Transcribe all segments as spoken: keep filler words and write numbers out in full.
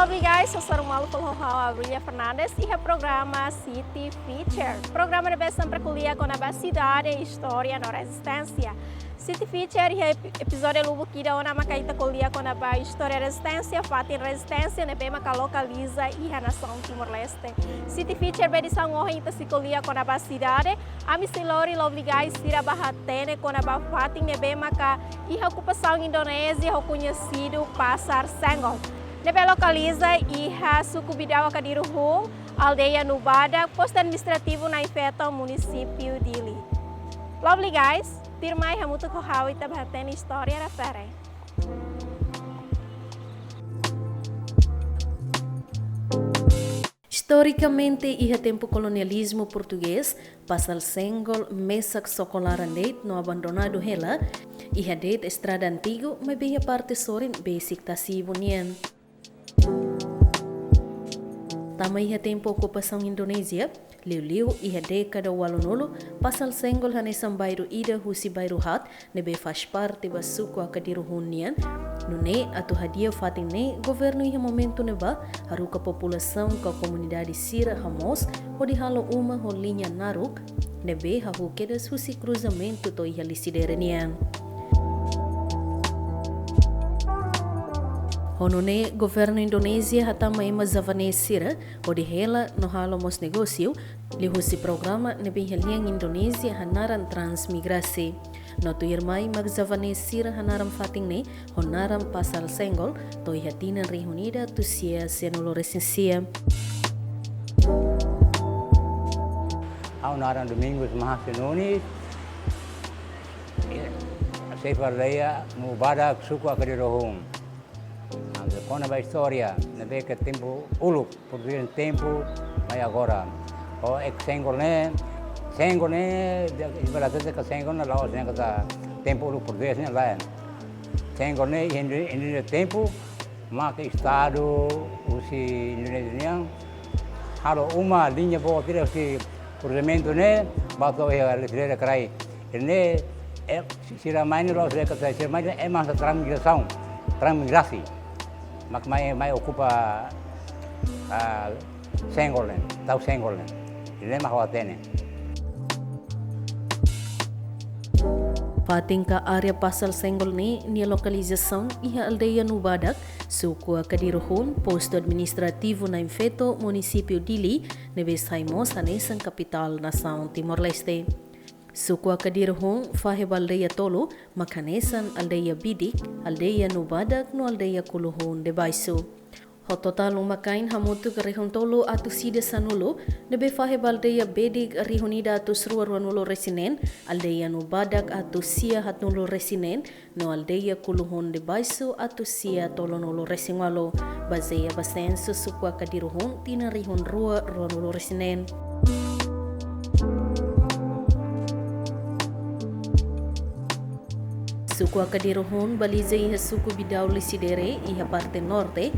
Oi guys, hasoru malu fali ho ha'u Abrilia Fernandes iha programa City Feature. Programa ne'ebé sempre ko'alia kona-ba sidade, istória no rezisténsia. City Feature iha ep-, epizódiu lubuk ida ona maka ita ko'alia kona-ba istória rezisténsia, fatin rezisténsia ne'ebé maka lokaliza iha nasaun Timor-Leste. City Feature ba edisaun ohin ita sei ko'alia kona-ba sidade, ami sei lori Lovely Guys sira ba hatene kona-ba fatin ne'ebé maka iha okupasaun Indonézia ho koñesidu Pasar Senggol, ne'ebé lokaliza iha suku Bidau Akadiru-Hun, aldeia Nubadak, postu administrativu Nain Feto, munisípiu Dili. Lovely Guys, tuirmai hamutuk ho ha'u ita ba hatene istória refere. Istorikamente, iha tempu kolonializmu portugés, Pasar Senggol mesak sokolaran de'it no abandonadu hela, iha de'it estrada antigu, maibé iha parte sorin besik Tasibu nian. Tama iha tempu okupasaun Indonézia, liuliu iha dékada ualunulu, Pasar Senggol hanesan bairru ida husi bairru haat, ne'ebé faz parte ba suku Akadiru-Hun nian. Nune'e atu hadi'a fatin ne'e, governu iha momentu ne'ebá haruka populasaun ka komunidade sira hamoos hodi halo uma ho liña naruk, ne'ebé hahú kedas husi kruzamentu to'o iha Lisidere nian. Ho nune'e governu Indonézia hatama ema javanés sira hodi hela no halo mós negósiu, liuhusi programa ne'ebé iha lian Indonézia hanaran Transmigrasi. No tuirmai mak javanés sira hanaran fatin ne'e ho naran Pasar Senggol to'o iha tinan rihun ida atus sia sianulu resin sia. Ha'u naran Domingos Mahase Nunes, xefe aldeia Nubadak, suku Akadiru-Hun. Entaun, kona-ba istória ne'ebé ke tempu uluk, portugés tempu, mai agora. Ho ek Senggol ne'e, Senggol ne'e, de, ibaratnya ke Senggol ne'e la'ós ne'e kata tempu uluk portugés ne'e lae. Senggol ne'e, Indo-, Indonézia tempu, maka Estadu husi Indonézia nian halo uma liña boot ida husi kruzamentu ne'e, ba to'o iha Lisidere Kraik. Ne'e, eh, sira mai ne'e la'ós de'it kata sira mai ne'e ema hanesan transmigrasaun, transmigrasi. Mak mai, mai okupa, ah, Senggol ne'e, tau Senggol ne'e. Ne'e mak ha'u hatene. Fatin ka área Pasar Senggol ne'e nia lokalizasaun iha aldeia Nubadak, suku Akadiru-Hun, postu administrativu Nain Feto, munisípiu Dili, ne'ebé sai mós hanesan kapitál nasaun Timor-Leste. Suku Akadiru-Hun fahe ba aldeia tolu, mak hanesan aldeia Bidik, aldeia Nubadak no aldeia Kulu-Hun Debaixu. Ho totál uma-kain hamutuk rihun tolu atus ida sanulu, ne'ebé fahe ba aldeia Bidik rihun ida atus rua ruanulu resin neen, aldeia Nubadak atus sia haatnulu resin neen, no aldeia Kulu-Hun Debaixu atus sia tolunulu resin ualu, bazeia ba sensu suku Akadiru-Hun tinan rihun rua ruanulu resin neen. Suku Akadiru-Hun baliza iha suku Bidau Lisidere iha parte norte,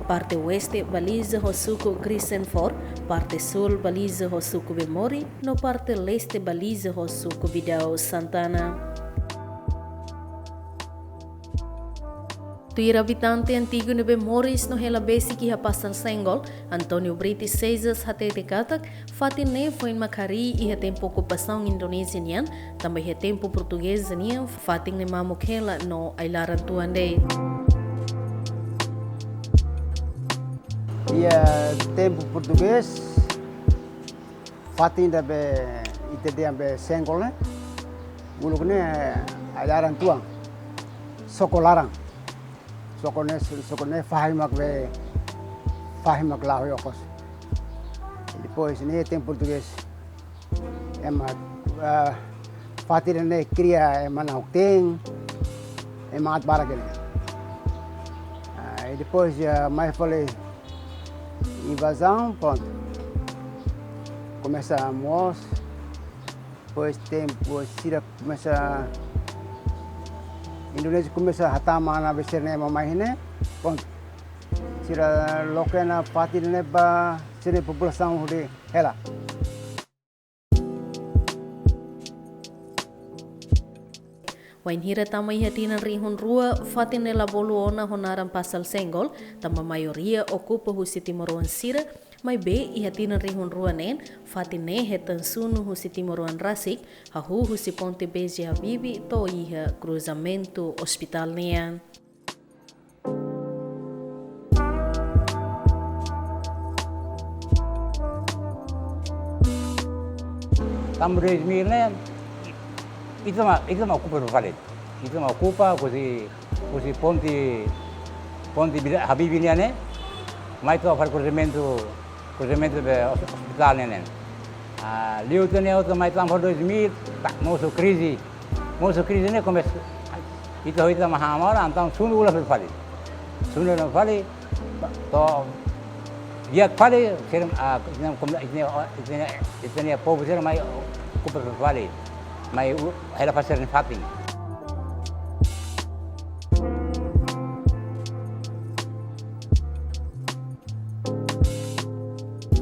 parte oeste baliza ho suku Grisenfort, parte sul baliza ho suku Bemori, no parte leste baliza ho suku Bidau Santana. Tuir abitante antigu ne'ebé moris no hela besik iha Pasar Senggol, António Brites Seixas hatete katak, fatin ne'e foin mak harii iha tempu okupasaun Indonézia nian, tanba iha tempu portugés nian, fatin ne'e mamuk hela no ai-laran tuan de'it. Iha tempu portugés, fatin ida be ita dehan be Senggol ne'e, uluk ne'e ai-laran tuan, sokolaran. Soko ne'e, soko ne'e fahi mak be, fahi mak la'o iha okos. Depois ne'e tempu portugés. Ema, ah, fatin ne'e kria ema na'ok-teen, ema aat barak ne'e. Ah, e depois, ah, mai fali invazaun, prontu. Komesa moos, depois tempu sira komesa, Indonézia komesa hatama ona be sira-nia ema mai iha ne'e, prontu. Sira loke ona fatin ne'e ba sira-nia populasaun hodi hela. Wainhira tama iha tinan rihun rua, fatin ne'e la bolu ona ho naran Pasar Senggol, tanba maioria okupa husi timoroan sira, maibé iha tinan rihun rua neen, fatin ne'e hetan sunu husi timoroan rasik, hahú husi ponte B J Habibie to'o iha kruzamentu ospitál nian. Tanba dois mil ne'e, ita mak, ita mak okupa fali. Ita mak okupa, husi, husi ponte, ponte Bida-, Habibie nian ne'e, mai to'o fali kruzamentu, kruzamentu be os-, ospitál ne'e. Ah, liu tiha ne'e, ita mai tanba dois mil, tak, mosu krize. Mosu krize ne'e komesa, ita ho ita mak hamora, entaun sunu ulang fali. Sunu ulang fali, to'o di'ak fali, sira, ah, ita-nia komuni-, ita-nia, ita-nia, ita-nia povu sira mai okupa fali. Mai u-, hela fali sira-nia fatin.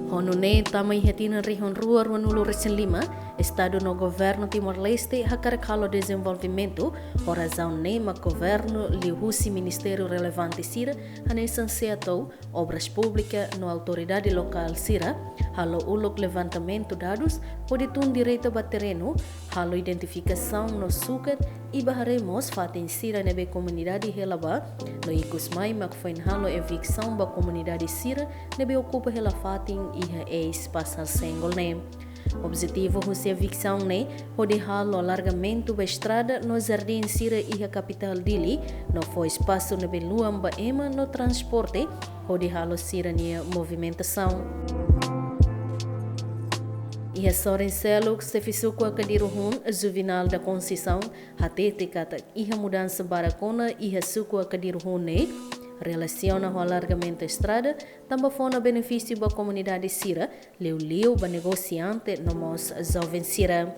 Ho nune'e tama iha tinan rihun rua ruanulu resin lima, Estadu no Governu Timor-Leste hakarak halo dezenvolvimentu, ho razaun ne'e mak governu liuhusi ministériu relevante sira, hanesan SEATOU, Obras Públikas no autoridade lokál sira, halo uluk levantamentu dadus, hodi tun direta ba terrenu, halo identifikasaun no sukat, i bá haree mós fatin sira ne'ebé komunidade hela ba, no ikusmai mak foin halo eviksaun ba komunidade sira ne'ebé okupa hela fatin iha eis Pasar Senggol ne'e. Objetivu husi eviksaun ne'e, hodi halo alargamentu ba estrada no jardín sira iha kapitál Dili, no fó espasu ne'ebé luan ba ema no transporte, hodi halo sira-nia movimentasaun. Iha sorin seluk, xefe suku Akadiru-hun, Juvenal da Conceição, hatete katak iha mudansa barak ona iha suku Akadiru-hun ne'e, relasiona ho alargamentu estrada, tanba fó ona benefísiu ba komunidade sira, liuliu ba negosiante no mós joven sira.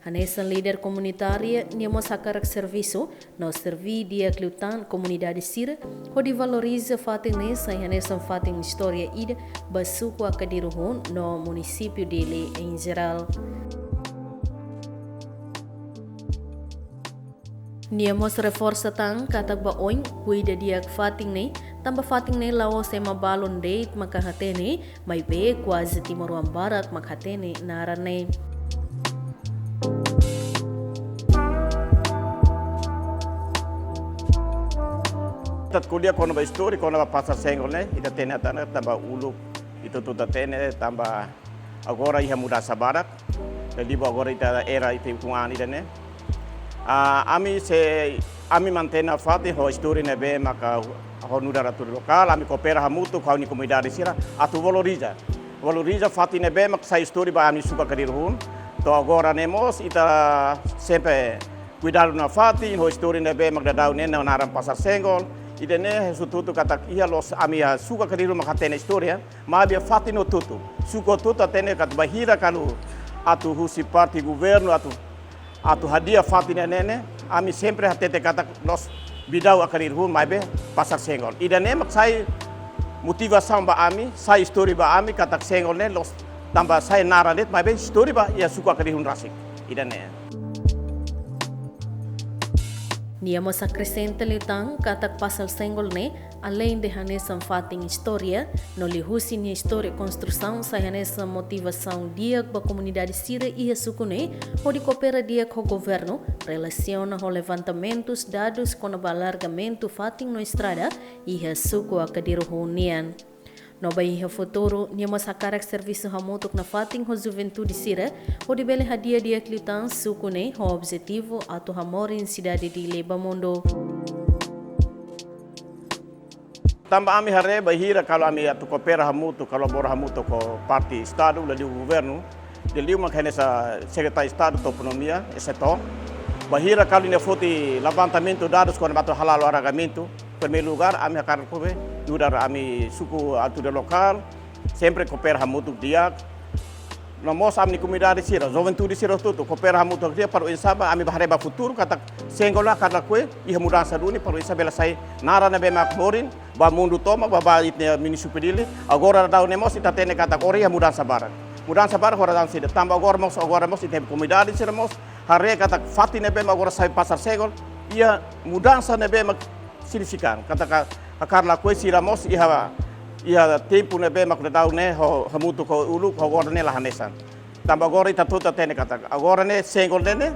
Hanesan líder komunitária, nia mós hakarak servisu, no serví di'ak liután komunidade sira, hodi valoriza fatin ne'e sai hanesan fatin istória ida ba suku Akadiru-hun no munisípiu Dili em geral. Nia mós reforsa tan katak ba oin kuida di'ak fatin ne'e, tanba fatin ne'e la'ós ema balun de'it maka hatene, maibé kuaze timoroan barak mak hatene naran ne'e. Ita ko'alia kona-ba istória, kona-ba Pasar Senggol ne'e, ita hatene katak tanba uluk, ita hotu hatene, tanba agora iha mudansa barak, liuliu agora ita era ita ukun an ida-ne'e. Ah, ami sei, ami mantein nafatin ho istória ne'ebé maka ho nu'udar autoridade lokál, ami koopera hamutuk ho ami-nia komunidade sira, atu valoriza. Valoriza fatin ne'ebé mak sai istória ba ami suku Akadiru-hun. To'o agora ne'e mós ita sempre kuidadu nafatin ho istória ne'ebé mak daudaun ne'e naran Pasar Senggol. Ida-ne'e husu tutu katak iha loos ami iha suku Akadiru-hun mak hatene istória. Maibé fatin hotu-hotu, suku hotu-hotu hatene katak bainhira kalu atu husi parte governu atu, atu hadi'a fatin ne'e ne'e, ami sempre hatete katak loos Bidau Akadiru-hun maibé Pasar Senggol. Ida-ne'e mak sai motivasaun ba ami, sai istória ba ami katak Senggol ne'e loos tanba sai naran de'it maibé istória ba iha suku Akadiru-hun rasik. Ida-ne'e. Nia mós akresenta liután katak Pasar Senggol ne'e, aleinde hanesan fatin istória, no liuhusi nia istória konstrusaun sai hanesan motivasaun di'ak ba komunidade sira iha suku ne'e, hodi koopera di'ak ho governu, relasiona ho levantamentus dadus kona-ba alargamentu fatin no estrada iha suku Akadiru-hun nian. No ba iha futuru, nia mós hakarak servisu hamutuk nafatin ho juventude sira, hodi bele hadi'a di'ak liután suku ne'e ho objetivu atu hamorin sidade Dili ba mundu. Tanba ami haree bainhira kalu ami atu koopera hamutuk, kolabora hamutuk ho parte Estadu, liuliu governu, liuliu mak hanesan Sekretáriu Estadu Toponímia, SEATOU. Bainhira kalu nia foti levantamentu dadus kona-ba atu hala'o alargamentu, primeiru lugár, ami hakarak kube, nu'udar ami suku autoridade lokál, sempre koopera hamutuk di'ak. No mós ami-nia komunidade sira, juventude sira hotu-hotu, koopera hamutuk di'ak para oinsá ba, ami bá haree ba futuru, katak Senggol ne'e hakarak kube, iha mudansa duni, para oinsá bele sai naran ne'ebé mak morin, ba mundu tomak, ba, ba ita-nia munisípiu Dili. Agora daudaun ne'e mós ita hatene katak agora iha mudansa barak. Mudansa barak ho razaun sira. Tanba agora mós, agora mós, iha komunidade sira mós haree katak fatin ne'ebé mak agora sai Pasar Senggol, iha mudansa ne'ebé mak signifikante. Katak hakarak lakohi sira mós iha, iha tempu ne'ebé mak daudaun ne'e ho, hamutuk ho uluk, agora ne'e la hanesan. Tanba agora ita hotu hatene katak agora ne'e Senggol ne'e,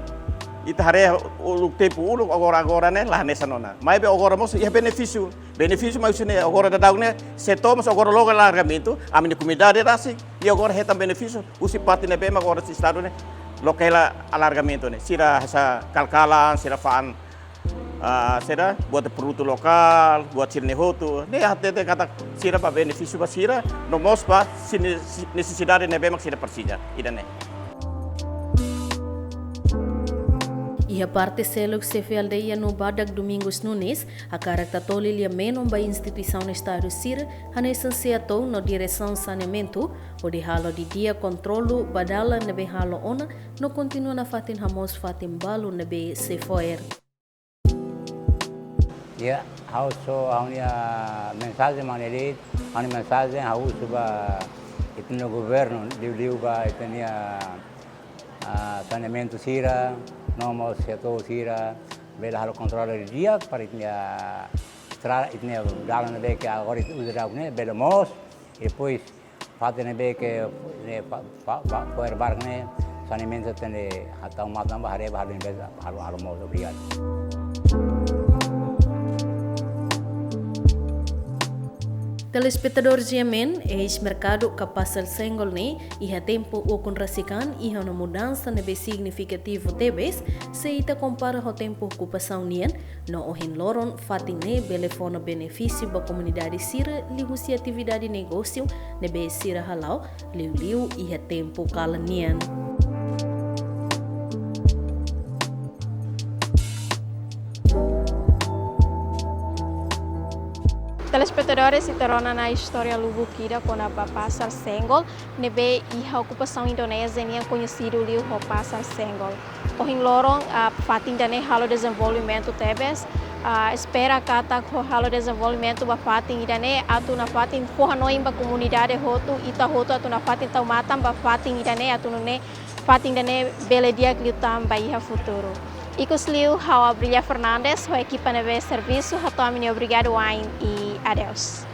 ita haree uluk, tempu uluk, agora, agora ne'e la hanesan ona. Maibé agora mós iha benefísiu. Benefísiu mak husi ne'e, agora daudaun ne'e setór mós agora loke alargamentu, ami-nia komunidade rasik, i agora hetan benefísiu husi parte ne'ebé mak agora Estadu ne'e loke hela alargamentu ne'e. Sira hasai kala-kalan, sira fa'an, ah, sira buat produtu lokál, buat sira-ne'e hotu. Ne'e hatete katak sira ba benefísiu ba sira, no mós ba sira-nia nesesidade ne'ebé mak sira presiza. Ida-ne'e. Iha parte seluk, Xefe Aldeia Nubadak, Domingos Nunes, hakarak tatoli lia-menon ba instituisaun Estadu sira, hanesan SEATOU no Diresaun Saneamentu, hodi halo didi'ak kontrolu ba dalan ne'ebé halo ona, no kontinua nafatin hamoos fatin balu ne'ebé sei fo'er. Ya, ha'u só, ha'u-nia mensajen mak ne'e de'it, ha'u-nia mensajen ha'u husu ba ita-nia governu, liuliu ba ita-nia, ah, saneamentu sira, no mós SEATOU sira, bele halo kontrolu di'ak para ita-nia estrada, ita-nia dalan ne'ebé ke agora ita uza daudaun ne'e, bele moos, i depois fatin ne'ebé ke ne'e fa-, fa-, fa-, fo'er barak ne'e, saneamentu tenke hatama tanba haree ba halo invés, halo, halo moos. Obrigadu. Telespetadór G M N, eis-merkadu ka Pasar Senggol ne'e iha tempu ukun rasik an iha ona mudansa ne'ebé signifikativu tebes, se ita kompara ho tempu okupasaun nian, no ohin loron fatin ne'e bele fó ona benefísiu ba komunidade sira liuhusi atividade negósiu ne'ebé sira hala'o, liuliu iha tempu kalan nian. Telespetadores, ita rona ona istória lubuk ida kona-ba Pasar Senggol, ne'ebé iha okupasaun Indonézia nian koñesidu liu ho Pasar Senggol. Ohin loron, ah, fatin ida-ne'e halo dezenvolvimentu tebes. Ah, espera katak ho halo dezenvolvimentu ba fatin ida-ne'e atu nafatin fó hanoin ba komunidade hotu, ita hotu atu nafatin tau matan ba fatin ida-ne'e atu nune'e fatin ida-ne'e bele di'ak liután ba iha futuru. Ikusliu ha'u Abrilia Fernandes, ho ekipa ne'ebé servisu, hato'o ami-nia obrigadu wa'in i adeus.